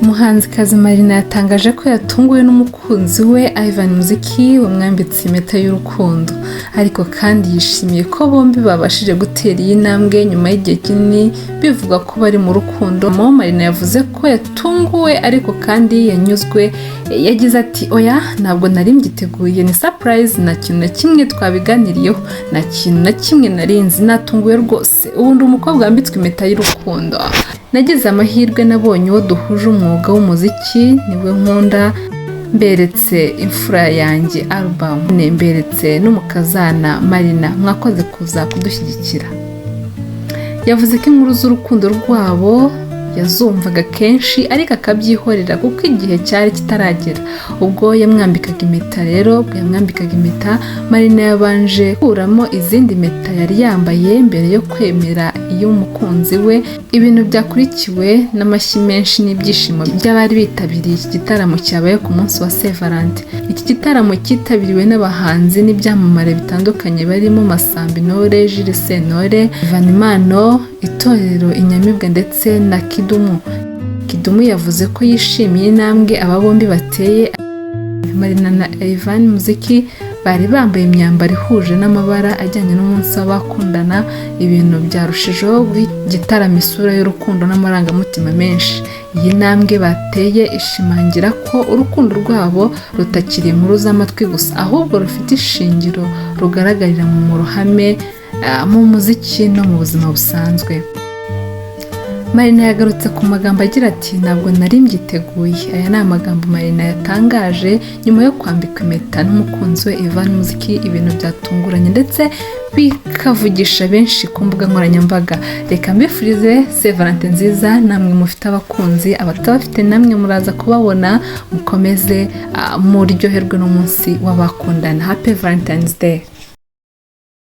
Umuhanzikazi Marina yatangaje ko yatunguwe n'umukunzi we Ivan Muziki wamwambitse impeta y'urukundo, ariko kandi yishimiye ko bombi babashije gutera iyi ntambwe nyuma y'igihe kinini bivugwa ko bari mu rukundo. Marina yavuze ko yatunguwe ariko kandi yanyuzwe. Yagize ati: "Oya, ntabwo nari mbyiteguye, ni surprise, nta kintu na kimwe twabiganiriyeho, nta kintu na kimwe narinzi, natunguwe rwose. Ubu ndi umukobwa wambitswe impeta y'urukundo. Nagize amahirwe, nabonye uwo duhuje umwuga w'umuziki, niwe nkunda. Mberetse imfura yanjye album, mberetse n'umukazana Marina, mwakoze kuza kudushyigikira." Yavuze ko inkuru z'urukundo rwabo yazumvaga kenshi ariko akabyihorera kuko igihe cyari kitaragera. Ubwo yamwambikaga impeta rero, ubwo yamwambikaga impeta, Marina yabanje gukuramo izindi mpeta yari yambaye mbere yo kwemera iy'umukunzi we, ibintu byakurikiwe n'amashyi menshi n'ibyishimo by'abari bitabiriye iki gitaramo cyabaye ku munsi wa Saint Valentin. Iki gitaramo cyitabiriwe n'abahanzi n'ibyamamare bitandukanye barimo Masamba Intore, Jules Sentore, Ivan Impano, Itorero Inyamibwa ndetse na Kidumu. Kidumu yavuze ko yishimiye intambwe aba bombi bateye. Marina na Ivan Muziki bari bambaye imyambaro ihuje n'amabara ajyanye n'umunsi w'abakundana, ibintu byarushijeho guha igitaramo isura y'urukundo n'amarangamutima menshi. Iyi ntambwe bateye ishimangira ko urukundo rwabo rutakiri inkuru z'amatwi gusa, ahubwo rufite ishingiro rugaragarira mu ruhame, mu muziki no mu buzima busanzwe. Marina yagarutse ku magambo agira ati: "Ntabwo nari mbyiteguye." Aya ni amagambo Marina yatangaje nyuma yo kwambikwa impeta n'umukunzi we Ivan Muziki, ibintu byatunguranye ndetse bikavugisha benshi ku mbuga nkoranyambaga. Reka mbifurize Saint Valentin nziza namwe mufite abakunzi, abatabafite namwe muraza kubabona, mukomeze muryoherwe n'umunsi w'abakundana. Happy Valentine's Day.